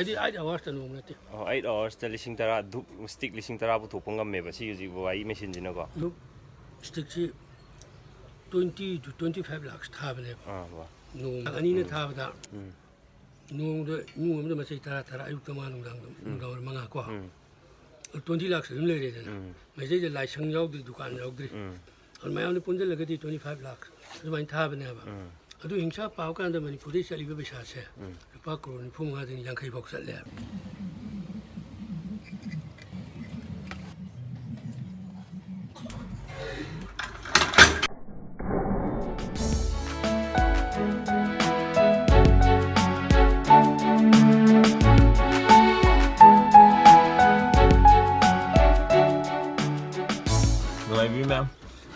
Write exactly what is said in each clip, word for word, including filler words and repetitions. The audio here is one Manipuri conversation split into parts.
ꯑꯩꯗꯤ ꯑꯩꯠ ꯑꯋꯥꯔꯁꯇ ꯅꯣꯡ ꯅꯠꯇꯦ꯫ ꯑꯣ, ꯑꯩꯠ ꯑꯋꯥꯔꯁꯇ ꯂꯤꯁꯤꯡ ꯇꯔꯥ, ꯙꯨꯞ ꯁ꯭ꯇꯤꯛ ꯂꯤꯁꯤꯡ ꯇꯔꯥ ꯄꯨꯊꯣꯛꯄ ꯉꯝꯃꯦꯕ ꯁꯤ ꯍꯧꯖꯤꯛ ꯋꯥꯏ ꯃꯦꯆꯤꯟꯁꯤꯅꯀꯣ? ꯙꯨꯞ ꯁ꯭ꯇꯤꯛꯁꯤ twenty to twenty five lakhs ꯊꯥꯕꯅꯦꯕ꯫ ꯑꯥ, ꯋꯥ꯫ ꯅꯣꯡ ꯑꯅꯤꯅ ꯎꯝ꯫ ꯊꯥꯕꯗ ꯎꯝ꯫ ꯅꯣꯡꯃꯗ ꯏꯃꯨꯡ ꯑꯃꯗ ꯃꯆꯩ ꯇꯔꯥ ꯇꯔꯥ, ꯑꯌꯨꯛꯇ ꯃꯉꯥ, ꯅꯨꯡꯗꯥꯡꯗ, ꯎꯝ꯫ ꯅꯨꯡꯗꯥꯡ ꯋꯥꯏꯔꯝ ꯃꯉꯥ ꯀꯣ꯫ ꯎꯝ꯫ Twenty lakhs ꯑꯗꯨꯝ ꯂꯩꯔꯦꯗꯅ꯫ ꯎꯝ꯫ ꯃꯁꯤꯗꯩꯗ ꯂꯥꯏꯁꯪ ꯌꯥꯎꯗ꯭ꯔꯤ, ꯗꯨꯀꯥꯟ ꯌꯥꯎꯗ꯭ꯔꯤ꯫ ꯎꯝ꯫ ꯑꯗꯨ ꯃꯌꯥꯝꯗ ꯄꯨꯟꯁꯤꯜꯂꯒꯗꯤ twenty five lakhs ꯑꯗꯨꯃꯥꯏꯅ ꯊꯥꯕꯅꯦꯕ꯫ ꯎꯝ꯫ ꯑꯗꯨ ꯍꯤꯡꯁꯥꯞ ꯄꯥꯕ ꯀꯥꯟꯗ ꯃꯅꯤꯄꯨꯔꯗꯒꯤ ꯆꯠꯂꯤꯕ ꯄꯩꯁꯥꯁꯦ ꯎꯝ꯫ ꯂꯨꯄꯥ ꯀ꯭ꯔꯣꯔ ꯅꯤꯐꯨ ꯃꯉꯥꯗꯒꯤ ꯌꯥꯡꯈꯩ ꯐꯥꯎ ꯆꯠꯂꯦ꯫ ꯅꯨꯡꯉꯥꯏꯕꯤꯔꯤ ꯃꯌꯥꯝ,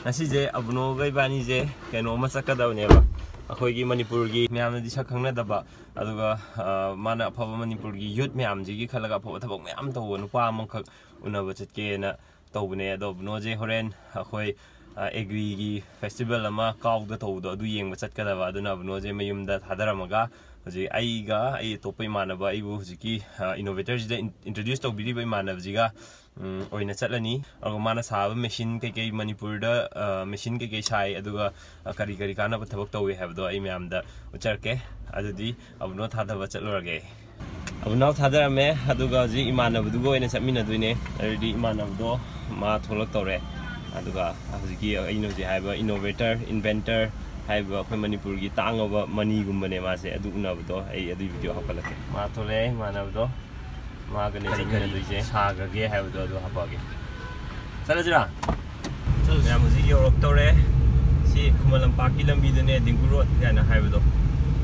ꯉꯁꯤꯁꯦ ꯑꯕꯨꯅꯣꯒ ꯏꯕꯥꯅꯤꯁꯦ ꯀꯩꯅꯣ ꯑꯃ ꯆꯠꯀꯗꯕꯅꯦꯕ꯫ ꯑꯩꯈꯣꯏꯒꯤ ꯃꯅꯤꯄꯨꯔꯒꯤ ꯃꯌꯥꯝꯅꯗꯤ ꯁꯛ ꯈꯪꯅꯗꯕ, ꯑꯗꯨꯒ, ꯑ, ꯃꯥꯅ ꯑꯐꯕ ꯃꯅꯤꯄꯨꯔꯒꯤ ꯌꯨꯠ ꯃꯌꯥꯝꯁꯤꯒꯤ ꯈꯜꯂꯒ ꯑꯐꯕ ꯊꯕꯛ ꯃꯌꯥꯝ ꯇꯧꯕ ꯅꯨꯄꯥ ꯑꯃꯈꯛ ꯎꯅꯕ ꯆꯠꯀꯦꯅ ꯇꯧꯕꯅꯦ꯫ ꯑꯗꯣ ꯑꯕꯨꯅꯣꯁꯦ ꯍꯣꯔꯦꯟ ꯑꯩꯈꯣꯏ, ꯑ, ꯑꯦꯒ꯭ꯔꯤꯒꯤ ꯐꯦꯁꯇꯤꯚꯦꯜ ꯑꯃ ꯀꯥꯎꯗ ꯇꯧꯕꯗꯣ ꯑꯗꯨ ꯌꯦꯡꯕ ꯆꯠꯀꯗꯕ꯫ ꯑꯗꯨꯅ ꯑꯕꯨꯅꯣꯁꯦ ꯃꯌꯨꯝꯗ ꯊꯥꯗꯔꯝꯃꯒ ꯍꯧꯖꯤꯛ ꯑꯩꯒ ꯑꯩ ꯑꯇꯣꯞꯄ ꯏꯃꯥꯟꯅꯕ, ꯑꯩꯕꯨ ꯍꯧꯖꯤꯛꯀꯤ, ꯑ, ꯏꯅꯣꯚꯦꯇꯔꯁꯤꯗ ꯏꯟ-, ꯏꯟꯇ꯭ꯔꯣꯗ꯭ꯌꯨꯁ ꯇꯧꯕꯤꯔꯤꯕ ꯏꯃꯥꯟꯅꯕꯁꯤꯒ, ꯎꯝ, ꯑꯣꯏꯅ ꯆꯠꯂꯅꯤ꯫ ꯑꯗꯨꯒ ꯃꯥꯅ ꯁꯥꯕ ꯃꯦꯆꯤꯟ ꯀꯩꯀꯩ, ꯃꯅꯤꯄꯨꯔꯗ, ꯑ, ꯃꯦꯆꯤꯟ ꯀꯩꯀꯩ ꯁꯥꯏ, ꯑꯗꯨꯒ, ꯑ, ꯀꯔꯤ ꯀꯔꯤ ꯀꯥꯟꯅꯕ ꯊꯕꯛ ꯇꯧꯏ ꯍꯥꯏꯕꯗꯣ ꯑꯩ ꯃꯌꯥꯝꯗ ꯎꯠꯆꯔꯛꯀꯦ꯫ ꯑꯗꯨꯗꯤ ꯑꯕꯨꯅꯣ ꯊꯥꯗꯕ ꯆꯠꯂꯨꯔꯒꯦ꯫ ꯑꯕꯨꯅꯥꯎ ꯊꯥꯗꯔꯝꯃꯦ, ꯑꯗꯨꯒ ꯍꯧꯖꯤꯛ ꯏꯃꯥꯟꯅꯕꯗꯨꯒ ꯑꯣꯏꯅ ꯆꯠꯃꯤꯟꯅꯗꯣꯏꯅꯦ꯫ ꯑꯗꯨꯗꯤ ꯏꯃꯥꯟꯅꯕꯗꯣ ꯃꯥ ꯊꯣꯛꯂꯛꯇꯧꯔꯦ꯫ ꯑꯗꯨꯒ ꯍꯧꯖꯤꯛꯀꯤ ꯑꯩꯅ ꯍꯧꯖꯤꯛ ꯍꯥꯏꯕ ꯏꯅꯣꯚꯦꯇꯔ, ꯏꯟꯚꯦꯟꯇꯔ ꯍꯥꯏꯕ ꯑꯩꯈꯣꯏ ꯃꯅꯤꯄꯨꯔꯒꯤ ꯇꯥꯡꯉꯕ ꯃꯅꯤꯒꯨꯝꯕꯅꯦ ꯃꯥꯁꯦ꯫ ꯑꯗꯨ ꯎꯅꯕꯗꯣ ꯑꯩ ꯑꯗꯨꯒꯤ ꯚꯤꯗꯤꯑꯣ ꯍꯥꯞꯀꯠꯂꯛꯀꯦ꯫ ꯃꯥ ꯊꯣꯛꯂꯛꯑꯦ, ꯏꯃꯥꯟꯅꯕꯗꯣ꯫ ꯃꯥꯒꯅꯦ ꯀꯔꯤ ꯀꯔꯤ ꯆꯠꯃꯤꯟꯅꯗꯣꯏꯁꯦ꯫ ꯁꯥꯈ꯭ꯔꯒꯦ ꯍꯥꯏꯕꯗꯣ ꯑꯗꯨ ꯍꯥꯞꯄꯛꯑꯒꯦ꯫ ꯆꯠꯂꯁꯤꯔꯥ? ꯆꯠꯂꯁꯤ꯫ ꯃꯌꯥꯝ ꯍꯧꯖꯤꯛ ꯌꯧꯔꯛꯇꯧꯔꯦ꯫ ꯁꯤ ꯈꯨꯃꯟ ꯂꯝꯄꯥꯛꯀꯤ ꯂꯝꯕꯤꯗꯨꯅꯦ, ꯗꯤꯡꯀꯨ ꯔꯣꯗ ꯀꯥꯏꯅ ꯍꯥꯏꯕꯗꯣ꯫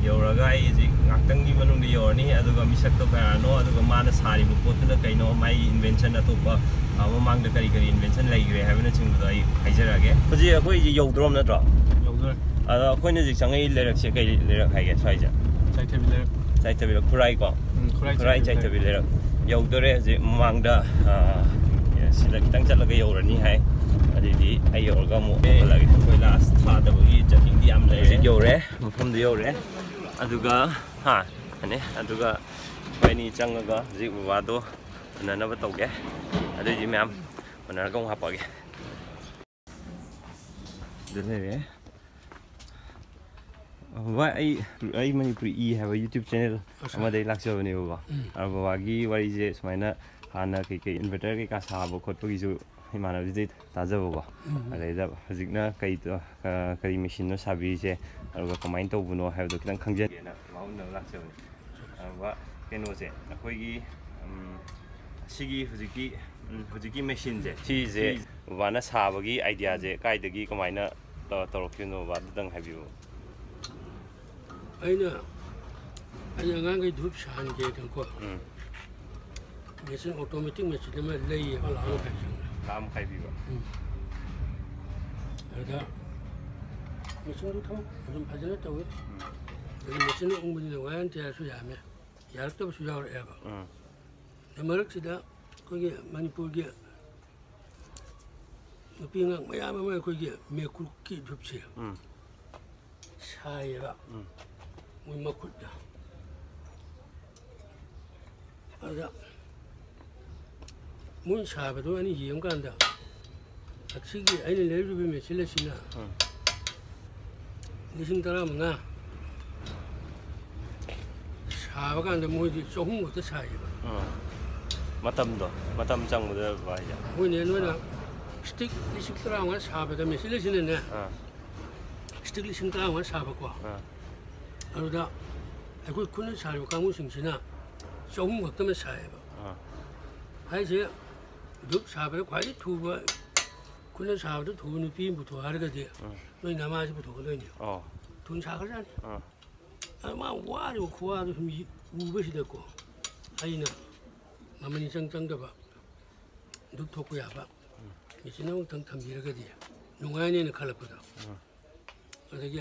ꯌꯧꯔꯒ ꯑꯩ ꯍꯧꯖꯤꯛ ꯉꯥꯛꯇꯪꯒꯤ ꯃꯅꯨꯡꯗ ꯌꯧꯔꯅꯤ, ꯑꯗꯨꯒ ꯃꯤꯁꯛꯇꯣ ꯀꯅꯥꯅꯣ, ꯑꯗꯨꯒ ꯃꯥꯅ ꯁꯥꯔꯤꯕ ꯄꯣꯠꯇꯨꯅ ꯀꯩꯅꯣ, ꯃꯥꯒꯤ ꯏꯟꯚꯦꯟꯁꯟ ꯑꯇꯣꯞꯄ, ꯑ, ꯃꯃꯥꯡꯗ ꯀꯔꯤ ꯀꯔꯤ ꯏꯟꯚꯦꯟꯁꯟ ꯂꯩꯈ꯭ꯔꯦ ꯍꯥꯏꯕꯅꯆꯤꯡꯕꯗꯣ ꯑꯩ ꯍꯥꯏꯖꯔꯛꯑꯒꯦ꯫ ꯍꯧꯖꯤꯛ ꯑꯩꯈꯣꯏꯁꯦ ꯌꯧꯗ꯭ꯔꯣꯝ ꯅꯠꯇ꯭ꯔꯣ? ꯌꯧꯗꯣꯔꯦ꯫ ꯑꯗꯣ ꯑꯩꯈꯣꯏꯅ ꯍꯧꯖꯤꯛ ꯆꯪꯉꯛꯏ ꯂꯩꯔꯛꯁꯦ ꯀꯩ ꯂꯩꯔꯛ ꯍꯥꯏꯒꯦ ꯁ꯭ꯋꯥꯏꯁꯦ? ꯆꯥꯏꯊꯕꯤ ꯂꯩꯔꯛ꯫ ꯆꯥꯏꯊꯕꯤ ꯂꯩꯔꯛ, ꯈꯨꯔꯥꯏ ꯀꯣ? ꯎꯝ, ꯈꯨꯔꯥꯏ ꯈꯨꯔꯥꯏ ꯆꯥꯏꯊꯕꯤ ꯆꯥꯏꯊꯕꯤ ꯂꯩꯔꯛ꯫ ꯂꯩꯔꯛ ꯌꯧꯗꯣꯔꯦ꯫ ꯍꯧꯖꯤꯛ ꯃꯃꯥꯡꯗ, ꯑ, ꯁꯤꯗ ꯈꯤꯇꯪ ꯆꯠꯂꯒ ꯌꯧꯔꯅꯤ ꯍꯥꯏ꯫ ꯑꯗꯨꯗꯤ ꯑꯩ ꯌꯧꯔꯒ ꯑꯃꯨꯛ ꯍꯧꯒꯠꯂꯛꯑꯒꯦ꯫ ꯀꯣꯏꯂꯥꯁ ꯊꯥꯗꯕꯒꯤ ꯆꯠꯅꯤꯡꯗꯤ ꯌꯥꯝ ꯂꯩꯔꯦ꯫ ꯍꯧꯖꯤꯛ ꯌꯧꯔꯦ, ꯃꯐꯝꯗ ꯌꯧꯔꯦ꯫ ꯑꯗꯨꯒ, ꯍꯥ, ꯑꯅꯦ, ꯑꯗꯨꯒ ꯑꯩꯈꯣꯏ ꯑꯅꯤ ꯆꯪꯉꯒ ꯍꯧꯖꯤꯛ ꯕꯕꯥꯗꯣ ꯎꯅꯅꯕ ꯇꯧꯒꯦ꯫ ꯑꯗꯨꯏꯗꯤ ꯃꯌꯥꯝ ꯎꯅꯔꯒ ꯑꯃꯨꯛ ꯍꯥꯄꯛꯑꯒꯦ꯫ ꯑꯗꯨ ꯂꯩꯔꯦ꯫ ꯕꯕꯥ, ꯑꯩ, ꯑꯩ ꯃꯅꯤꯄꯨꯔꯤ ꯏ ꯍꯥꯏꯕ YouTube channel ꯑꯃꯗꯒꯤ ꯂꯥꯛꯆꯕꯅꯦꯕꯀꯣ꯫ ꯎꯝ꯫ ꯑꯗꯣ ꯕꯕꯥꯒꯤ ꯋꯥꯔꯤꯁꯦ ꯁꯨꯃꯥꯏꯅ ꯍꯥꯟꯅ ꯀꯩꯀꯩ inverter ꯀꯩꯀꯥ ꯁꯥꯕ ꯈꯣꯠꯄꯒꯤꯁꯨ ꯏꯃꯥꯟꯅꯕꯁꯤꯗꯩ ꯇꯥꯖꯕꯀꯣ꯫ ꯎꯝ꯫ ꯑꯗꯩꯗ ꯍꯧꯖꯤꯛꯅ ꯀꯩ ꯇ-, ꯀ-, ꯀꯔꯤ machineꯅꯣ ꯁꯥꯕꯤꯔꯤꯁꯦ, ꯑꯗꯨꯒ ꯀꯃꯥꯏꯅ ꯇꯧꯕꯅꯣ ꯍꯥꯏꯕꯗꯣ ꯈꯤꯇꯪ ꯈꯪꯖꯒꯦꯅ ꯕꯕꯥ ꯎꯅꯕ ꯂꯥꯛꯆꯕꯅꯦ꯫ ꯑꯗꯨꯒ ꯀꯩꯅꯣꯁꯦ, ꯑꯩꯈꯣꯏꯒꯤ, ꯎꯝ, ꯁꯤꯒꯤ ꯍꯧꯖꯤꯛꯀꯤ, ꯎꯝ, ꯍꯧꯖꯤꯛꯀꯤ machineꯁꯦ, ꯁꯤꯁꯦ ꯁꯤ ꯕꯕꯥꯅ ꯁꯥꯕꯒꯤ ideaꯁꯦ ꯀꯥꯏꯗꯒꯤ ꯀꯃꯥꯏꯅ ꯇꯧ-, ꯇꯧꯔꯛꯈꯤꯕꯅꯣ ꯕꯕꯥ? ꯑꯗꯨꯇꯪ ꯍꯥꯏꯕꯤꯌꯨ꯫ ꯑꯩꯅ, ꯑꯩ ꯑꯉꯥꯡꯈꯩ ꯙꯨꯞ ꯁꯥꯍꯟꯒꯦꯗꯅꯀꯣ꯫ ꯎꯝ꯫ Machine, automatic machine ꯑꯃ ꯂꯩꯌꯦꯕ, ꯂꯥꯛ ꯃꯈꯥꯏ ꯆꯪꯅ꯫ ꯂꯥꯛ ꯃꯈꯥꯏ ꯄꯤꯕ꯫ ꯎꯝ꯫ ꯑꯗꯨꯗ machineꯗꯨ ꯊꯕꯛ ꯑꯗꯨꯝ ꯐꯖꯅ ꯇꯧꯋꯤ꯫ ꯎꯝ꯫ ꯑꯗꯨ machineꯅ ꯎꯪꯕꯅꯤꯅ ꯋꯥꯌꯥꯟ ꯇꯌꯥꯔꯁꯨ ꯌꯥꯝꯃꯦ, ꯌꯥꯔꯛꯇꯕꯁꯨ ꯌꯥꯎꯔꯛꯑꯦꯕ꯫ ꯎꯝ꯫ ꯑꯗ ꯃꯔꯛꯁꯤꯗ ꯑꯩꯈꯣꯏꯒꯤ ꯃꯅꯤꯄꯨꯔꯒꯤ ꯅꯨꯄꯤ ꯑꯉꯥꯡ ꯃꯌꯥꯝ ꯑꯃ ꯑꯩꯈꯣꯏꯒꯤ ꯃꯦꯀꯨꯛꯀꯤ ꯙꯨꯞꯁꯦ ꯎꯝ꯫ ꯁꯥꯏꯌꯦꯕ꯫ ꯎꯝ꯫ ꯃꯣꯏ ꯃꯈꯨꯠꯅ꯫ ꯑꯗ ꯃꯣꯏ ꯁꯥꯕꯗꯣ ꯑꯩꯅ ꯌꯦꯡꯕꯀꯥꯟꯗ, ꯑꯁꯤꯒꯤ ꯑꯩꯅ ꯂꯩꯔꯨꯔꯤꯕ machine ꯑꯁꯤꯅ ꯎꯝ꯫ ꯂꯤꯁꯤꯡ ꯇꯔꯥꯃꯉꯥ ꯁꯥꯕ ꯀꯥꯟꯗ ꯃꯣꯏꯗꯤ ꯆꯍꯨꯝ ꯈꯛꯇ ꯁꯥꯏꯌꯦꯕ꯫ ꯎꯝ꯫ ꯃꯇꯝꯗꯣ, ꯃꯇꯝ ꯆꯪꯕꯗꯣ ꯍꯥꯏꯁꯦ꯫ ꯍꯣꯏꯅꯦ, ꯅꯣꯏꯅ ꯑꯥ꯫ Stick ꯂꯤꯁꯤꯡ ꯇꯔꯥꯃꯉꯥ ꯁꯥꯕꯗ machine ꯑꯁꯤꯅꯅꯦ, ꯑꯥ꯫ Stick ꯂꯤꯁꯤꯡ ꯇꯔꯥꯃꯉꯥ ꯁꯥꯕꯀꯣ꯫ ꯑꯥ꯫ ꯑꯗꯨꯗ ꯑꯩꯈꯣꯏ ꯈꯨꯠꯅ ꯁꯥꯔꯤꯕ ꯀꯥꯡꯕꯨꯁꯤꯡꯁꯤꯅ ꯆꯍꯨꯝ ꯈꯛꯇꯃꯛ ꯁꯥꯏꯌꯦꯕ꯫ ꯑꯥ꯫ ꯍꯥꯏꯁꯦ, ꯙꯨꯞ ꯁꯥꯕꯗ ꯈ꯭ꯋꯥꯏꯗꯒꯤ ꯊꯨꯕ, ꯈꯨꯠꯅ ꯁꯥꯕꯗ ꯊꯨꯕ ꯅꯨꯄꯤ ꯑꯃ ꯄꯨꯊꯣꯛ ꯍꯥꯏꯔꯒꯗꯤ ꯎꯝ꯫ ꯅꯣꯏ ꯅꯃꯥꯁꯤ ꯄꯨꯊꯣꯛꯀꯗꯣꯏꯅꯦ꯫ ꯑꯣ꯫ ꯊꯨꯅ ꯁꯥꯈ꯭ꯔꯖꯥꯠꯅꯤ꯫ ꯑꯥ꯫ ꯑꯗ ꯃꯥ ꯋꯥꯔꯤꯕ ꯈꯨꯋꯥꯗꯨ ꯁꯨꯝ ꯌꯦ-, ꯎꯕꯁꯤꯗꯀꯣ, ꯑꯩꯅ ꯃꯃꯜ ꯏꯆꯪ ꯆꯪꯗꯕ ꯙꯨꯞ ꯊꯣꯛꯄ ꯌꯥꯕ ꯎꯝ꯫ Machine ꯑꯃꯈꯛꯇꯪ ꯊꯝꯕꯤꯔꯒꯗꯤ ꯅꯨꯡꯉꯥꯏꯅꯦꯅ ꯈꯜꯂꯛꯄꯗꯣ꯫ ꯎꯝ꯫ ꯑꯗꯒꯤ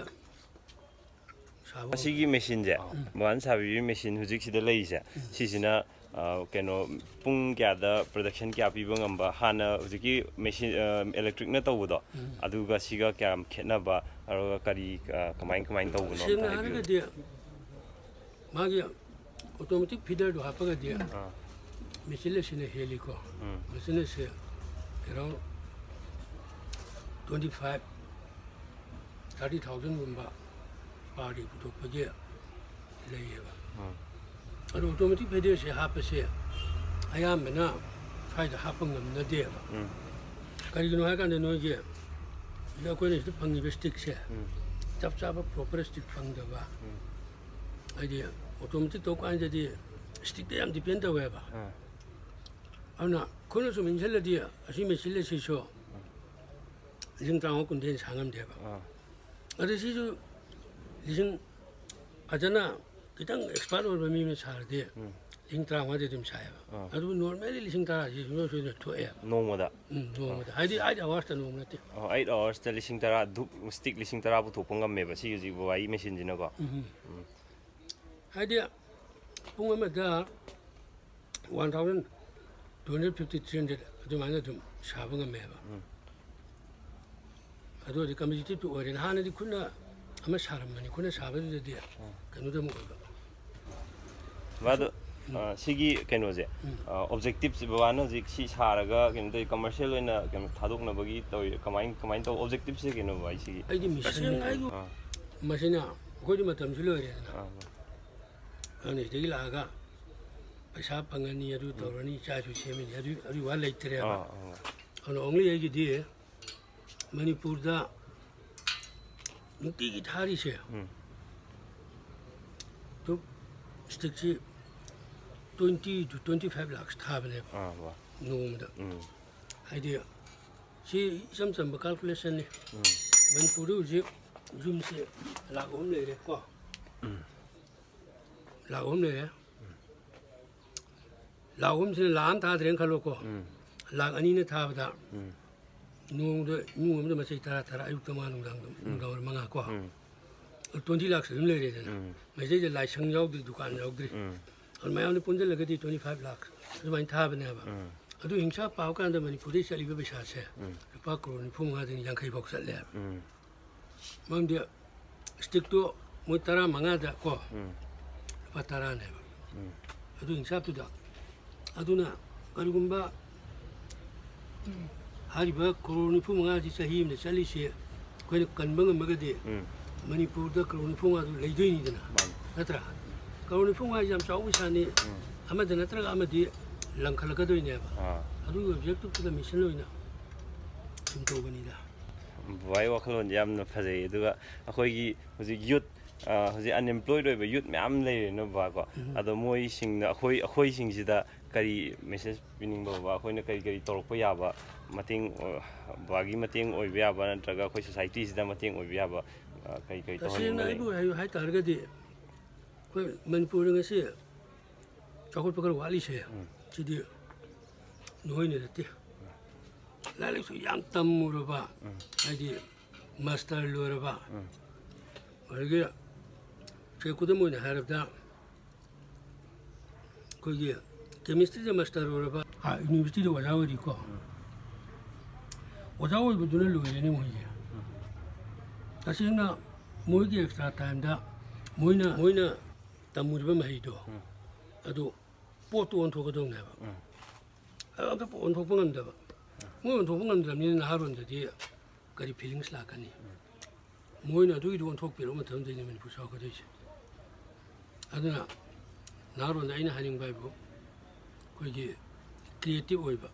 ꯁꯥꯕ ꯃꯁꯤꯒꯤ machineꯁꯦ, ꯎꯝ꯫ ꯕꯕꯥꯅ ꯁꯥꯕꯤꯔꯤꯕ machine ꯍꯧꯖꯤꯛꯁꯤꯗ ꯂꯩꯔꯤꯁꯦ, ꯎꯝ꯫ ꯁꯤꯁꯤꯅ, ꯑ, ꯀꯩꯅꯣ, ꯄꯨꯡ ꯀꯌꯥꯗ production ꯀꯌꯥ ꯄꯤꯕ ꯉꯝꯕ? ꯍꯥꯟꯅ ꯍꯧꯖꯤꯛꯀꯤ machine, ꯑ, electricꯅ ꯇꯧꯕꯗꯣ, ꯎꯝ꯫ ꯑꯗꯨꯒ ꯁꯤꯒ ꯀꯌꯥꯝ ꯈꯦꯠꯅꯕ? ꯑꯗꯨꯒ ꯀꯔꯤ, ꯑ, ꯀꯃꯥꯏ, ꯀꯃꯥꯏꯅ ꯇꯧꯕꯅꯣ ꯑꯝꯇ ꯁꯦꯡꯅ ꯍꯥꯏꯕꯤꯌꯨ꯫ ꯍꯥꯏꯔꯒꯗꯤ ꯃꯥꯒꯤ ꯑꯣꯇꯣꯃꯦꯇꯤꯛ ꯐꯤꯗꯔꯗꯨ ꯍꯥꯞꯄꯒꯗꯤ ꯑꯥ ꯃꯦꯆꯤꯟ ꯑꯁꯤꯅ ꯍꯦꯜꯂꯤꯀꯣ꯫ ꯎꯝ ꯃꯦꯆꯤꯟ ꯑꯁꯤ ꯑꯦꯔꯥꯎꯟ ꯇ꯭ꯋꯦꯟꯇꯤ ꯐꯥꯏꯚ ꯊꯥꯔꯇꯤ ꯊꯥꯎꯖꯟꯒꯨꯝꯕ ꯄꯥꯔ ꯗꯦ ꯄꯨꯊꯣꯛꯄꯒꯤ ꯂꯩꯌꯦꯕ꯫ ꯎꯝ ꯑꯗꯣ ꯑꯣꯇꯣꯃꯦꯇꯤꯛ ꯐꯤꯗꯔꯁꯦ ꯍꯥꯞꯄꯁꯦ ꯑꯌꯥꯝꯕꯅ ꯁ꯭ꯋꯥꯏꯗ ꯍꯥꯞꯄ ꯉꯝꯅꯗꯦꯕ꯫ ꯎꯝ ꯀꯔꯤꯒꯤꯅꯣ ꯍꯥꯏꯀꯥꯟꯗ ꯅꯣꯏꯒꯤ ꯁꯤꯗ ꯑꯩꯈꯣꯏꯅ ꯁꯤꯗ ꯐꯪꯉꯤꯕ ꯁ꯭ꯇꯤꯛꯁꯦ ꯎꯝ ꯆꯞ ꯆꯥꯕ ꯄ꯭ꯔꯣꯄꯔ ꯁ꯭ꯇꯤꯛ ꯐꯪꯗꯕ꯫ ꯎꯝ ꯍꯥꯏꯗꯤ ꯑꯣꯇꯣꯃꯦꯇꯤꯛ ꯇꯧ ꯀꯥꯟꯗꯗꯤ ꯁ꯭ꯇꯤꯛꯇ ꯌꯥꯝ ꯗꯤꯄꯦꯟ ꯇꯧꯋꯦꯕ꯫ ꯑꯥ ꯑꯗꯨꯅ ꯑꯩꯈꯣꯏꯅ ꯁꯨꯝ ꯏꯟꯁꯤꯜꯂꯗꯤ ꯑꯁꯤ ꯃꯦꯆꯤꯟ ꯑꯁꯤꯁꯨ ꯂꯤꯁꯤꯡ ꯇꯔꯥꯃꯉꯥ ꯀꯨꯟꯗꯩ ꯍꯦꯟꯅ ꯁꯥ ꯉꯝꯗꯦꯕ꯫ ꯑꯥ ꯑꯗ ꯁꯤꯁꯨ ꯂꯤꯁꯤꯡ ꯐꯖꯅ ꯈꯤꯇꯪ ꯑꯦꯛꯁꯄꯥꯔꯠ ꯑꯣꯏꯕ ꯃꯤ ꯑꯃ ꯁꯥꯔꯗꯤ ꯎꯝ ꯂꯤꯁꯤꯡ ꯇꯔꯥꯃꯉꯥꯗꯤ ꯑꯗꯨꯝ ꯁꯥꯏꯌꯦꯕ꯫ ꯑꯥ ꯑꯗꯨꯕꯨ ꯅꯣꯔꯃꯦꯜꯂꯤ ꯂꯤꯁꯤꯡ ꯇꯔꯥꯁꯤ ꯁꯨꯡꯁꯣꯏ ꯁꯣꯏꯗꯅ ꯊꯣꯛꯑꯦꯕ꯫ ꯅꯣꯡꯃꯗ ꯎꯝ, ꯅꯣꯡꯃꯗ ꯍꯥꯏꯗꯤ ꯑꯩꯠ ꯑꯋꯥꯔꯁꯇ ꯅꯣꯡꯃ ꯅꯠꯇꯦ꯫ ꯑꯣ ꯑꯩꯠ ꯑꯋꯥꯔꯁꯇ ꯂꯤꯁꯤꯡ ꯇꯔꯥ ꯙꯨꯞ ꯁ꯭ꯇꯤꯛ ꯂꯤꯁꯤꯡ ꯇꯔꯥ ꯄꯨꯊꯣꯛꯄ ꯉꯝꯃꯦꯕ ꯁꯤ ꯍꯧꯖꯤꯛ ꯕꯕꯥꯒꯤ ꯃꯦꯆꯤꯟꯁꯤꯅꯀꯣ꯫ ꯎꯝ ꯍꯥꯏꯗꯤ ꯄꯨꯡ ꯑꯃꯗ one thousand two hundred fifty three hundred ꯑꯗꯨꯃꯥꯏꯅ ꯑꯗꯨꯝ ꯁꯥꯕ ꯉꯝꯃꯦꯕ꯫ ꯎꯝ ꯑꯗꯨ ꯑꯣꯏꯔꯗꯤ ꯀꯝꯄꯤꯇꯤꯇꯤꯞꯇꯨ ꯑꯣꯏꯔꯦꯅ꯫ ꯍꯥꯟꯅꯗꯤ ꯈꯨꯠꯅ ꯑꯃ ꯁꯥꯔꯝꯕꯅꯤ, ꯈꯨꯠꯅ ꯁꯥꯕꯗꯨꯗꯗꯤ ꯀꯩꯅꯣꯗ ꯑꯃꯨꯛ ꯑꯣꯏꯕ꯫ ꯕꯕꯥ ꯑꯗꯣ ꯑ, ꯁꯤꯒꯤ ꯀꯩꯅꯣꯁꯦ ꯎꯝ ꯑꯣꯕꯖꯦꯛꯇꯤꯞꯁꯦ ꯕꯕꯥꯅ ꯍꯧꯖꯤꯛ ꯁꯤ ꯁꯥꯔꯒ ꯀꯩꯅꯣ ꯇꯧꯋꯤ ꯀꯃꯔꯁꯤꯌꯦꯜ ꯑꯣꯏꯅ ꯀꯩꯅꯣ ꯊꯥꯗꯣꯛꯅꯕꯒꯤ ꯇꯧꯔꯤ ꯀꯃꯥꯏꯅ ꯀꯃꯥꯏꯅ ꯇꯧ ꯑꯣꯕꯖꯦꯛꯇꯤꯞꯁꯦ ꯀꯩꯅꯣ ꯕꯕꯥ ꯑꯩ ꯁꯤꯒꯤ ꯑꯩꯒꯤ ꯃꯤꯁꯟ ꯍꯥꯏꯕꯨ ꯑꯥ ꯃꯁꯤꯅ ꯑꯩꯈꯣꯏꯗꯤ ꯃꯇꯝꯁꯨ ꯂꯣꯏꯔꯦꯗꯅ꯫ ꯑꯥ ꯑꯗꯨꯅ ꯁꯤꯗꯒꯤ ꯂꯥꯛꯑꯒ ꯄꯩꯁꯥ ꯐꯪꯉꯅꯤ, ꯑꯗꯨ ꯇꯧꯔꯅꯤ, ꯏꯆꯥꯁꯨ ꯁꯦꯝꯃꯅꯤ, ꯑꯗꯨ ꯑꯗꯨꯒꯤ ꯋꯥ ꯂꯩꯇ꯭ꯔꯦꯕ꯫ ꯑꯥ ꯑꯥ ꯑꯗꯨꯅ ꯑꯣꯡꯂꯤ ꯑꯩꯒꯤꯗꯤ ꯃꯅꯤꯄꯨꯔꯗ ꯅꯨꯡꯇꯤꯒꯤ ꯊꯥꯔꯤꯁꯦ ꯎꯝ ꯙꯨꯞ ꯁ꯭ꯇꯤꯛꯁꯤ twenty two twenty five lakhs ꯊꯥꯕꯅꯦꯕ ꯑꯥ ꯕꯕꯥ ꯅꯣꯡꯃꯗ꯫ ꯎꯝ ꯍꯥꯏꯗꯤ ꯁꯤ ꯏꯆꯝ ꯆꯝꯕ ꯀꯥꯜꯀꯨꯂꯦꯁꯟꯅꯤ꯫ ꯎꯝ ꯃꯅꯤꯄꯨꯔꯗ ꯍꯧꯖꯤꯛ ꯌꯨꯝꯁꯦ ꯂꯥꯛ ꯑꯍꯨꯝ ꯂꯩꯔꯦꯀꯣ꯫ ꯂꯥꯛ ꯑꯍꯨꯝ ꯂꯩꯔꯦ꯫ ꯂꯥꯛ ꯑꯍꯨꯝꯁꯤꯅ ꯂꯥꯛ ꯑꯃ ꯊꯥꯗ꯭ꯔꯦꯅ ꯈꯜꯂꯣꯀꯣ꯫ ꯎꯝ ꯂꯥꯛ ꯑꯅꯤꯅ ꯊꯥꯕꯗ ꯎꯝ ꯅꯣꯡꯃꯗ ꯏꯃꯨꯡ ꯑꯃꯗ ꯃꯆꯩ ꯇꯔꯥ ꯇꯔꯥ, ꯑꯌꯨꯛꯇ ꯃꯉꯥ, ꯅꯨꯡꯗꯥꯡꯗ ꯅꯨꯡꯗꯥꯡ ꯋꯥꯏꯔꯝ ꯃꯉꯥ ꯀꯣ꯫ ꯎꯝ ꯇ꯭ꯋꯦꯟꯇꯤ ꯂꯥꯛꯁ ꯑꯗꯨꯝ ꯂꯩꯔꯦꯗꯅ꯫ ꯎꯝ ꯃꯁꯤꯗꯩꯗ ꯂꯥꯏꯁꯪ ꯌꯥꯎꯗ꯭ꯔꯤ, ꯗꯨꯀꯥꯟ ꯌꯥꯎꯗ꯭ꯔꯤ꯫ ꯎꯝ ꯑꯗꯨ ꯃꯌꯥꯝꯗ ꯄꯨꯟꯁꯤꯜꯂꯒꯗꯤ ꯇ꯭ꯋꯦꯟꯇꯤ ꯐꯥꯏꯚ ꯂꯥꯛꯁ ꯑꯗꯨꯃꯥꯏꯅ ꯊꯥꯕꯅꯦꯕ꯫ ꯎꯝ ꯑꯗꯨ ꯍꯤꯡꯁꯥ ꯄꯥꯕ ꯀꯥꯟꯗ ꯃꯅꯤꯄꯨꯔꯗꯩ ꯆꯠꯂꯤꯕ ꯄꯩꯁꯥꯁꯦ ꯎꯝ ꯂꯨꯄꯥ ꯀ꯭ꯔꯣꯔ ꯅꯤꯐꯨ ꯃꯉꯥꯗꯒꯤ ꯌꯥꯡꯈꯩ ꯐꯥꯎ ꯆꯠꯂꯦꯕ꯫ ꯎꯝ ꯃꯔꯝꯗꯤ ꯁ꯭ꯇꯤꯛꯇꯣ ꯃꯣꯏ ꯇꯔꯥ ꯃꯉꯥꯗ ꯀꯣ ꯎꯝ ꯂꯨꯄꯥ ꯇꯔꯥꯅꯦꯕ꯫ ꯑꯗꯨ ꯍꯤꯡꯁꯥꯞꯇꯨꯗ꯫ ꯑꯗꯨꯅ ꯀꯔꯤꯒꯨꯝꯕ ꯍꯥꯏꯔꯤꯕ ꯀ꯭ꯔꯣꯔ ꯅꯤꯐꯨ ꯃꯉꯥꯁꯤ ꯆꯍꯤ ꯑꯃꯗ ꯆꯠꯂꯤꯁꯦ ꯑꯩꯈꯣꯏꯅ ꯀꯟꯕ ꯉꯝꯃꯒꯗꯤ, ꯎꯝ꯫ ꯃꯅꯤꯄꯨꯔꯗ ꯀ꯭ꯔꯣꯔ ꯅꯤꯐꯨ ꯃꯉꯥꯗꯨ ꯂꯩꯗꯣꯏꯅꯤꯗꯅ꯫ ꯃꯥꯅꯤ꯫ ꯅꯠꯇ꯭ꯔꯥ? ꯀ꯭ꯔꯣꯔ ꯅꯤꯐꯨ ꯃꯉꯥ ꯍꯥꯏꯁꯦ ꯌꯥꯝ ꯆꯥꯎꯕ ꯄꯩꯁꯥꯅꯤ꯫ ꯎꯝ꯫ ꯑꯃꯗ ꯅꯠꯇ꯭ꯔꯒ ꯑꯃꯗꯤ ꯂꯪꯈꯠꯂꯛꯀꯗꯣꯏꯅꯦꯕ꯫ ꯑꯥ꯫ ꯑꯗꯨꯒꯤ objective ꯇꯨꯗ mission ꯑꯣꯏꯅ ꯁꯨꯝ ꯇꯧꯕꯅꯤꯗ꯫ ꯕꯕꯥꯒꯤ ꯋꯥꯈꯜꯂꯣꯟꯁꯦ ꯌꯥꯝꯅ ꯐꯖꯩ꯫ ꯑꯗꯨꯒ ꯑꯩꯈꯣꯏꯒꯤ ꯍꯧꯖꯤꯛ youth, ꯑ, ꯍꯧꯖꯤꯛ unemployed ꯑꯣꯏꯕ youth ꯃꯌꯥꯝ ꯂꯩꯔꯦꯅ ꯕꯕꯥꯀꯣ꯫ ꯎꯝ꯫ ꯑꯗꯣ ꯃꯣꯏꯁꯤꯡꯅ, ꯑꯩꯈꯣꯏ, ꯑꯩꯈꯣꯏꯁꯤꯡꯁꯤꯗ ꯀꯔꯤ message ꯄꯤꯅꯤꯡꯕ ꯕꯕꯥ? ꯑꯩꯈꯣꯏꯅ ꯀꯔꯤ ꯀꯔꯤ ꯇꯧꯔꯛꯄ ꯌꯥꯕ, ꯃꯇꯦꯡ, ꯑ, ꯕꯕꯥꯒꯤ ꯃꯇꯦꯡ ꯑꯣꯏꯕ ꯌꯥꯕ ꯅꯠꯇ꯭ꯔꯒ ꯑꯩꯈꯣꯏ societyꯁꯤꯗ ꯃꯇꯦꯡ ꯑꯣꯏꯕ ꯌꯥꯕ, ꯑ, ꯀꯔꯤ ꯀꯔꯤ ꯇꯧꯍꯟꯅꯤꯡꯕ ꯇꯁꯦꯡꯅ ꯂꯩ? ꯑꯩꯕꯨ ꯍꯥꯏꯌꯨ ꯍꯥꯏ ꯇꯥꯔꯒꯗꯤ, ꯑꯩꯈꯣꯏ ꯃꯅꯤꯄꯨꯔꯗ ꯉꯁꯤ ꯆꯥꯎꯈꯠꯄ ꯈꯔ ꯋꯥꯠꯂꯤꯁꯦ, ꯎꯝ꯫ ꯁꯤꯗꯤ ꯅꯣꯏꯅ ꯅꯠꯇꯦ꯫ ꯂꯥꯏꯔꯤꯛ ꯂꯥꯏꯁꯨ ꯌꯥꯝ ꯇꯝꯃꯨꯔꯕ, ꯎꯝ꯫ ꯍꯥꯏꯗꯤ master ꯂꯣꯏꯔꯕ, ꯎꯝ꯫ ꯑꯗꯒꯤ ꯁꯦ ꯈꯨꯗꯝ ꯑꯣꯏꯅ ꯍꯥꯏꯔꯕꯗ, ꯑꯩꯈꯣꯏꯒꯤ chemistryꯗ master ꯑꯣꯏꯔꯕ, ꯑꯥ, universityꯗ ꯑꯣꯖꯥ ꯑꯣꯏꯔꯤꯀꯣ꯫ ꯎꯝ꯫ ꯑꯣꯖꯥ ꯑꯣꯏꯕꯗꯨꯅ ꯂꯣꯏꯔꯦꯅꯦ ꯃꯣꯏꯁꯦ꯫ ꯎꯝ꯫ ꯇꯁꯦꯡꯅ ꯃꯣꯏꯒꯤ extra timeꯗ ꯃꯣꯏꯅ, ꯃꯣꯏꯅ ꯇꯝꯃꯨꯔꯤꯕ ꯃꯍꯩꯗꯣ, ꯎꯝ꯫ ꯑꯗꯨ ꯄꯣꯠꯇꯨ ꯑꯣꯟꯊꯣꯛꯀꯗꯧꯅꯦꯕ꯫ ꯎꯝ꯫ ꯑꯗꯨ ꯑꯝꯇ ꯑꯣꯟꯊꯣꯛꯄ ꯉꯝꯗꯕ꯫ ꯃꯣꯏ ꯑꯣꯟꯊꯣꯛꯄ ꯉꯝꯗ꯭ꯔꯕꯅꯤꯅ ꯅꯍꯥꯔꯣꯟꯗꯗꯤ ꯀꯔꯤ feelings ꯂꯥꯛꯀꯅꯤ? ꯃꯣꯏꯅ ꯑꯗꯨꯒꯤꯗꯣ ꯑꯣꯟꯊꯣꯛꯄꯤꯔꯛꯄ ꯃꯇꯝꯗꯅꯤ ꯃꯅꯤꯄꯨꯔ ꯆꯥꯎꯈꯠꯀꯗꯣꯏꯁꯦ꯫ ꯑꯗꯨꯅ ꯅꯍꯥꯔꯣꯟꯗ ꯑꯩꯅ ꯍꯥꯏꯅꯤꯡꯕ ꯍꯥꯏꯕꯨ, ꯑꯩꯈꯣꯏꯒꯤ creative ꯑꯣꯏꯕ꯫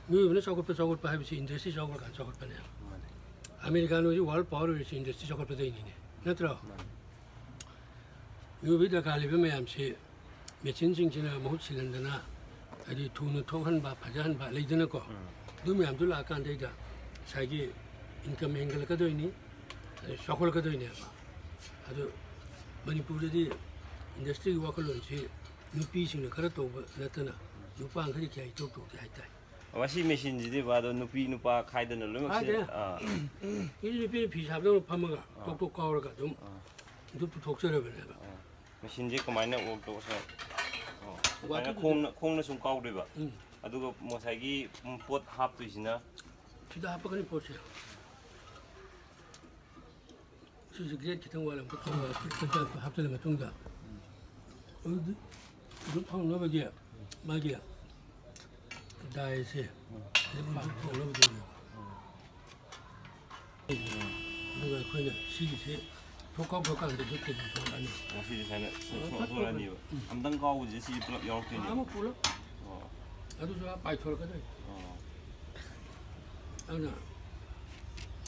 ꯃꯤꯑꯣꯏꯕꯅ ꯆꯥꯎꯈꯠꯄ, ꯆꯥꯎꯈꯠꯄ ꯍꯥꯏꯕꯁꯤ industry ꯆꯥꯎꯈꯠꯂꯀꯥꯟꯗ ꯆꯥꯎꯈꯠꯄꯅꯦꯕ꯫ ꯃꯥꯅꯦ꯫ ꯑꯃꯦꯔꯤꯀꯥꯟ ꯍꯧꯖꯤꯛ world power ꯑꯣꯏꯔꯤꯁꯤ industry ꯆꯥꯎꯈꯠꯄꯗꯩꯅꯤꯅꯦ, ꯅꯠꯇ꯭ꯔꯣ? ꯃꯥꯅꯦ꯫ ꯃꯤꯑꯣꯏꯕꯒꯤ ꯗꯔꯀꯥꯔ ꯂꯩꯕ ꯃꯌꯥꯝꯁꯤ machineꯁꯤꯡꯁꯤꯅ ꯃꯍꯨꯠ ꯁꯤꯜꯍꯟꯗꯅ, ꯍꯥꯏꯗꯤ ꯊꯨꯅ ꯊꯣꯛꯍꯟꯕ, ꯐꯖꯍꯟꯕ ꯂꯩꯗꯅꯀꯣ꯫ ꯎꯝ꯫ ꯑꯗꯨ ꯃꯌꯥꯝꯗꯨ ꯂꯥꯛꯑꯀꯥꯟꯗꯩꯗ ꯉꯁꯥꯏꯒꯤ income ꯍꯦꯟꯒꯠꯂꯛꯀꯗꯣꯏꯅꯤ, ꯑꯗꯩ ꯆꯥꯎꯈꯠꯂꯛꯀꯗꯣꯏꯅꯦꯕ꯫ ꯑꯗꯨ ꯃꯅꯤꯄꯨꯔꯗꯗꯤ industryꯒꯤ ꯋꯥꯈꯜꯂꯣꯟꯁꯤ ꯅꯨꯄꯤꯁꯤꯡꯅ ꯈꯔ ꯇꯧꯕ ꯅꯠꯇꯅ ꯅꯨꯄꯥꯈꯩꯗꯤ ꯀꯌꯥ ꯏꯇꯧ ꯇꯧꯗꯦ ꯍꯥꯏꯇꯥꯔꯦ꯫ ꯃꯁꯤ machineꯁꯤꯗꯤ ꯕꯕꯥ, ꯑꯗꯣ ꯅꯨꯄꯤ ꯅꯨꯄꯥ ꯈꯥꯏꯗꯅ ꯂꯣꯏꯅꯃꯛ ꯁꯤ-, ꯍꯥꯏꯗꯦ꯫ ꯑꯥ꯫ ꯃꯤꯗꯤ ꯅꯨꯄꯤꯅ ꯐꯤ ꯁꯥꯕꯗꯧꯅ ꯐꯝꯃꯒ ꯑꯥ꯫ ꯇꯣꯛ ꯇꯣꯛ ꯀꯥꯎꯔꯒ ꯑꯗꯨꯝ ꯑꯥ꯫ ꯑꯗꯨ ꯄꯨꯊꯣꯛꯆꯔꯕꯅꯦꯕ꯫ ꯑꯥ꯫ Machineꯁꯦ ꯀꯃꯥꯏꯅ work ꯇꯧꯕ ꯁꯥꯏ? ꯑꯣ, ꯁꯨꯃꯥꯏꯅ ꯋꯥꯀꯤꯗꯨꯗꯤ ꯈꯣꯡꯅ, ꯈꯣꯡꯅ ꯁꯨꯝ ꯀꯥꯎꯗꯣꯏꯕ꯫ ꯎꯝ꯫ ꯑꯗꯨꯒ ꯉꯁꯥꯏꯒꯤ, ꯎꯝ, ꯄꯣꯠ ꯍꯥꯞꯇꯣꯏꯁꯤꯅ? ꯁꯤꯗ ꯍꯥꯞꯄꯛꯀꯅꯤ ꯄꯣꯠꯁꯦ꯫ ꯁꯤꯁꯦ grade ꯈꯤꯇꯪ ꯋꯥꯠꯂꯝꯕ, ꯍꯥꯞꯆꯤꯜꯂ ꯃꯇꯨꯡꯗ ꯑꯗꯨ ꯐꯪꯅꯕꯒꯤ ꯃꯥꯒꯤ ꯗꯥꯏꯁꯦ ꯍꯧꯖꯤꯛ ꯃꯥ ꯐꯪꯅꯕꯗꯨꯅꯦꯕ꯫ ꯑꯗꯨꯒ ꯑꯩꯈꯣꯏꯅ ꯁꯤꯒꯤꯁꯦ ꯊꯣꯛ ꯀꯥꯎ ꯊꯣꯛꯀꯥꯟꯗꯁꯨ ꯀꯦꯖꯤ ꯊꯣꯛꯂꯛꯑꯅꯤ꯫ ꯑꯣ, ꯁꯤꯁꯦ ꯁꯨꯃꯥꯏꯅ ꯁꯨ- ꯁꯨ- ꯊꯣꯛꯂꯛꯑꯅꯤꯕ꯫ ꯑꯝꯇꯪ ꯀꯥꯎꯕꯁꯦ ꯁꯤꯁꯦ ꯄꯨꯂꯞ ꯌꯥꯎꯔꯛꯇꯣꯏꯅꯦꯕ꯫ ꯑꯃ ꯄꯨꯂꯞ ꯑꯣ꯫ ꯑꯗꯨꯁꯨ ꯑꯥ ꯄꯥꯏꯊꯣꯔꯛꯀꯗꯣꯏꯅꯤ꯫ ꯑꯣ꯫ ꯑꯗꯨꯅ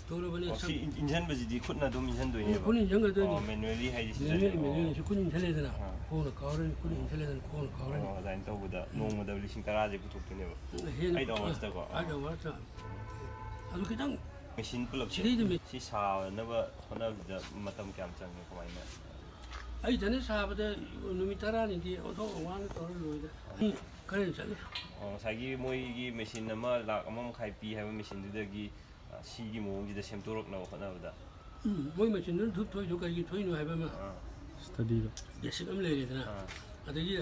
ꯊꯣꯛꯂꯕꯅꯤ꯫ ꯑꯣ, ꯁꯤ ꯏꯟ- ꯏꯟꯁꯤꯟꯕꯁꯤꯗꯤ ꯈꯨꯠꯅ ꯑꯗꯨꯝ ꯏꯟꯁꯤꯟꯗꯣꯏꯅꯦꯕ꯫ ꯈꯨꯠꯅ ꯏꯟꯁꯤꯟꯒꯗꯣꯏꯅꯤ꯫ ꯑꯣ, manually ꯍꯥꯏꯗꯤ ꯁꯤꯗ꯫ Manually, ꯑꯣ꯫ manually ꯁꯤ ꯈꯨꯠꯅ ꯏꯟꯁꯤꯜꯂꯦꯗꯅ꯫ ꯑꯥ꯫ ꯈꯣꯡꯅ ꯀꯥꯎꯔꯅꯤ, ꯈꯨꯠꯅ ꯏꯟꯁꯤꯜꯂꯦꯗꯅ ꯈꯣꯡꯅ ꯀꯥꯎꯔꯅꯤ꯫ ꯑꯣ, ꯑꯗꯨꯃꯥꯏꯅ ꯇꯧꯕꯗ ꯅꯣꯡꯃꯗ ꯂꯤꯁꯤꯡ ꯇꯔꯥꯁꯦ ꯄꯨꯊꯣꯛꯇꯣꯏꯅꯦꯕ꯫ ꯍꯦꯟꯅ Eight hours ꯇꯀꯣ? ꯑꯥ꯫ Eight hours ꯇ꯫ ꯑꯗꯨ ꯈꯤꯇꯪ ꯃꯦꯆꯤꯟ ꯄꯨꯂꯞꯁꯦ꯫ ꯁꯤꯗꯩꯗ ꯃꯦ- ꯁꯤ ꯁꯥꯅꯕ ꯍꯣꯠꯅꯕꯁꯤꯗ ꯃꯇꯝ ꯀꯌꯥꯝ ꯆꯪꯉꯦ, ꯀꯃꯥꯏꯅ? ꯑꯩ ꯏꯊꯟꯗ ꯁꯥꯕꯗ ꯅꯨꯃꯤꯠ ꯇꯔꯥꯅꯤꯗꯤ ꯑꯣꯟꯊꯣꯛ ꯋꯥꯅ ꯇꯧꯔ ꯂꯣꯏꯗ꯫ ꯃꯤ ꯈꯔ ꯆꯠꯂꯤ꯫ ꯑꯣ, ꯉꯁꯥꯏꯒꯤ ꯃꯣꯏꯒꯤ ꯃꯦꯆꯤꯟ ꯑꯃ ꯂꯥꯛ ꯑꯃ ꯃꯈꯥꯏ ꯄꯤ ꯍꯥꯏꯕ ꯃꯦꯆꯤꯟꯗꯨꯗꯒꯤ, ꯑ, ꯁꯤꯒꯤ ꯃꯑꯣꯡꯁꯤꯗ ꯁꯦꯝꯗꯣꯔꯛꯅꯕ ꯍꯣꯠꯅꯕꯗ꯫ ꯎꯝ, ꯃꯣꯏ ꯃꯦꯆꯤꯟꯗꯨꯅ ꯙꯨꯞ ꯊꯣꯛꯏꯗꯣ ꯀꯔꯤꯒꯤ ꯊꯣꯛꯏꯅꯣ ꯍꯥꯏꯕ ꯑꯃ ꯑꯥ꯫ ꯁ꯭ꯇꯗꯤꯗꯣ꯫ ꯕꯦꯁꯤꯛ ꯑꯃ ꯂꯩꯔꯦꯗꯅ꯫ ꯑꯥ꯫ ꯑꯗꯒꯤ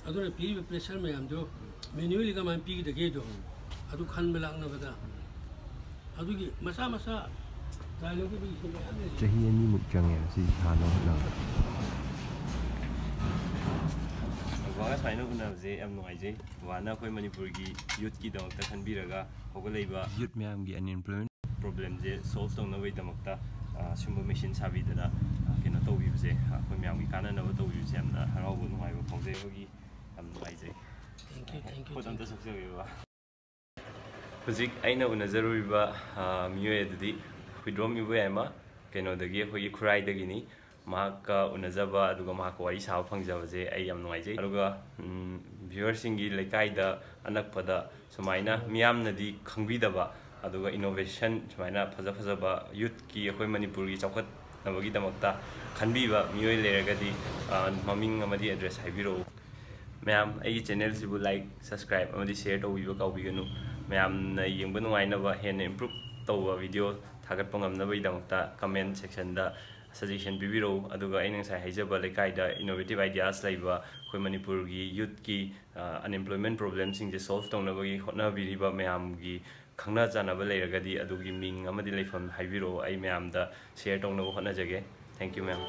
ꯑꯗꯨꯅ ꯄꯤꯔꯤꯕ pressure ꯃꯌꯥꯝꯗꯣ manually ꯀꯃꯥꯏꯅ ꯄꯤꯒꯗꯒꯦꯗꯣ ꯑꯗꯨ ꯈꯟꯕ ꯂꯥꯛꯅꯕꯗ ꯑꯗꯨꯒꯤ ꯃꯆꯥ ꯃꯆꯥ ꯇꯥꯏꯂꯣꯒꯤ ꯁꯤ ꯃꯌꯥꯝ ꯂꯩ꯫ ꯆꯍꯤ ꯑꯅꯤꯃꯨꯛ ꯆꯪꯉꯦ ꯁꯤ ꯁꯥꯅꯕ ꯍꯣꯠꯅꯕꯗ꯫ ꯕꯕꯥꯒ ꯁꯨꯃꯥꯏꯅ ꯎꯅꯕꯁꯦ ꯌꯥꯝ ꯅꯨꯡꯉꯥꯏꯖꯩ꯫ ꯕꯕꯥꯅ ꯑꯩꯈꯣꯏ ꯃꯅꯤꯄꯨꯔꯒꯤ youthꯀꯤꯗꯃꯛꯇ ꯈꯟꯕꯤꯔꯒ ꯍꯧꯒꯠꯂꯛꯏꯕ Youth ꯃꯌꯥꯝꯒꯤ unemployment problemꯁꯦ solve ꯇꯧꯅꯕꯒꯤꯗꯃꯛꯇ, ꯑ, ꯁꯤꯒꯨꯝꯕ machine ꯁꯥꯕꯤꯗꯅ, ꯑ, ꯀꯩꯅꯣ ꯇꯧꯕꯤꯕꯁꯦ, ꯑ, ꯑꯩꯈꯣꯏ ꯃꯌꯥꯝꯒꯤ ꯀꯥꯟꯅꯅꯕ ꯇꯧꯕꯤꯕꯁꯦ ꯌꯥꯝꯅ ꯍꯔꯥꯎꯕ ꯅꯨꯡꯉꯥꯏꯕ ꯐꯥꯎꯖꯩ꯫ ꯑꯩꯈꯣꯏꯒꯤ ꯌꯥꯝ ꯅꯨꯡꯉꯥꯏꯖꯩ꯫ Thank you, thank you, ꯈꯨꯠ ꯑꯝꯇ thank you. ꯁꯣꯛꯆꯕꯤꯕ꯫ ꯍꯧꯖꯤꯛ ꯑꯩꯅ ꯎꯅꯖꯔꯨꯔꯤꯕ, ꯑ, ꯃꯤꯑꯣꯏ ꯑꯗꯨꯗꯤ ꯍꯨꯏꯗ꯭ꯔꯣꯝ ꯏꯕꯣꯌꯥꯏꯃ, ꯀꯩꯅꯣꯗꯒꯤ, ꯑꯩꯈꯣꯏꯒꯤ ꯈꯨꯔꯥꯏꯗꯒꯤꯅꯤ꯫ ꯃꯍꯥꯛꯀ ꯎꯅꯖꯕ ꯑꯗꯨꯒ ꯃꯍꯥꯛꯀ ꯋꯥꯔꯤ ꯁꯥꯕ ꯐꯪꯖꯕꯁꯦ ꯑꯩ ꯌꯥꯝ ꯅꯨꯡꯉꯥꯏꯖꯩ꯫ ꯑꯗꯨꯒ, ꯎꯝ, viewerꯁꯤꯡꯒꯤ ꯂꯩꯀꯥꯏꯗ ꯑꯅꯛꯄꯗ ꯁꯨꯃꯥꯏꯅ ꯃꯤꯌꯥꯝꯅꯗꯤ ꯈꯪꯕꯤꯗꯕ ꯑꯗꯨꯒ innovation ꯁꯨꯃꯥꯏꯅ ꯐꯖ ꯐꯖꯕ youthꯀꯤ, ꯑꯩꯈꯣꯏ ꯃꯅꯤꯄꯨꯔꯒꯤ ꯆꯥꯎꯈꯠꯅꯕꯒꯤꯗꯃꯛꯇ ꯈꯟꯕꯤꯕ ꯃꯤꯑꯣꯏ ꯂꯩꯔꯒꯗꯤ, ꯑ, ꯃꯃꯤꯡ ꯑꯃꯗꯤ address ꯍꯥꯏꯕꯤꯔꯛꯎ꯫ ꯃꯌꯥꯝ, ꯑꯩꯒꯤ channelꯁꯤꯕꯨ like, subscribe ꯑꯃꯗꯤ share ꯇꯧꯕꯤꯕ ꯀꯥꯎꯕꯤꯒꯅꯨ꯫ ꯃꯌꯥꯝꯅ ꯌꯦꯡꯕ ꯅꯨꯡꯉꯥꯏꯅꯕ, ꯍꯦꯟꯅ improve ꯇꯧꯕ video ꯊꯥꯒꯠꯄ ꯉꯝꯅꯕꯒꯤꯗꯃꯛꯇ comment sectionꯗ suggestion ꯄꯤꯕꯤꯔꯛꯎ꯫ ꯑꯗꯨꯒ ꯑꯩꯅ ꯉꯁꯥꯏ ꯍꯥꯏꯖꯕ ꯂꯩꯀꯥꯏꯗ innovative ideas ꯂꯩꯕ, ꯑꯩꯈꯣꯏ ꯃꯅꯤꯄꯨꯔꯒꯤ youthꯀꯤ, ꯑ, unemployment problemꯁꯤꯡꯁꯦ solve ꯇꯧꯅꯕꯒꯤ ꯍꯣꯠꯅꯕꯤꯔꯤꯕ ꯃꯌꯥꯝꯒꯤ ꯈꯪꯅ ꯆꯥꯟꯅꯕ ꯂꯩꯔꯒꯗꯤ ꯑꯗꯨꯒꯤ ꯃꯤꯡ ꯑꯃꯗꯤ ꯂꯩꯐꯝ ꯍꯥꯏꯕꯤꯔꯛꯑꯣ꯫ ꯑꯩ ꯃꯌꯥꯝꯗ share ꯇꯧꯅꯕ ꯍꯣꯠꯅꯖꯒꯦ꯫ Thank you, ꯃꯌꯥꯝ꯫